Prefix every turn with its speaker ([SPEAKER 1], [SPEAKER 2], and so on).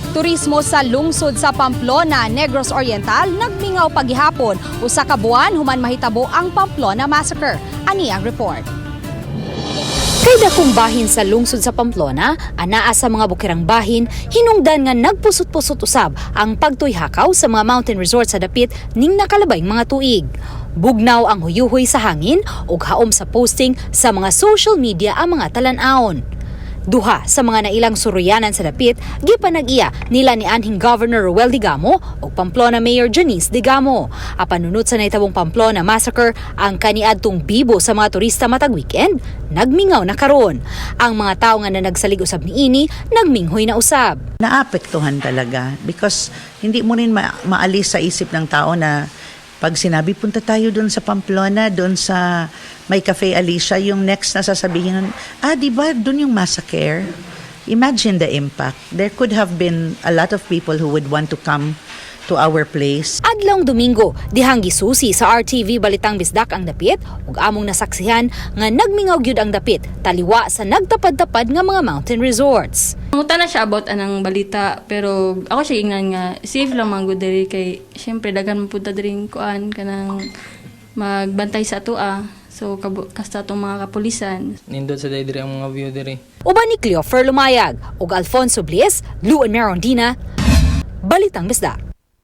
[SPEAKER 1] Turismo sa lungsod sa Pamplona, Negros Oriental, nagmingaw pagihapon usa ka buwan human mahitabo ang Pamplona Massacre. Ani ang report.
[SPEAKER 2] Kay dakong bahin sa lungsod sa Pamplona, anaa sa mga bukirang bahin, hinungdan nga nagpusot-pusot usab ang pagtuyhakaw sa mga mountain resort sa dapit ning nakalabayng mga tuig. Bugnaw ang huyuhoy sa hangin ug haom sa posting sa mga social media ang mga talan-awon. Duha sa mga nailang suruyanan sa dapit gipanag-iya nila ni anhing Governor Roel Degamo ug Pamplona Mayor Janice Degamo. Apan nunot sa nahitabong Pamplona Massacre, ang kaniadtong bibo sa mga turista matag weekend nagmingaw na karon. Ang mga tawo nga nanagsalig usab niini, nagminghoy na usab.
[SPEAKER 3] Naapektuhan talaga because hindi mo rin maalis sa isip ng tao na pag sinabi punta tayo doon sa Pamplona, doon sa may Cafe Alicia, yung next na sasabihin nun, "Ah, di ba doon yung massacre?" Imagine the impact. There could have been a lot of people who would want to come to our place.
[SPEAKER 2] Adlawng Domingo, dihang gisusi sa RTV Balitang Bisdak ang dapit ug among nasaksihan nga nagmingaw gyud ang dapit taliwa sa nagtapad-tapad nga mga mountain resorts.
[SPEAKER 4] Manguta na siya about anang balita, pero ako siya ingnan nga safe lang man gud diri kay syempre daghan man pud ta diri kuan kanang magbantay sa atoa. So kasta atong mga kapulisan.
[SPEAKER 5] Nindot sa diri ang mga view diri.
[SPEAKER 2] Uban ni Cleofer Lumayag ug Alfonso Bliss, Luan Merondina, Balitang Bisdak.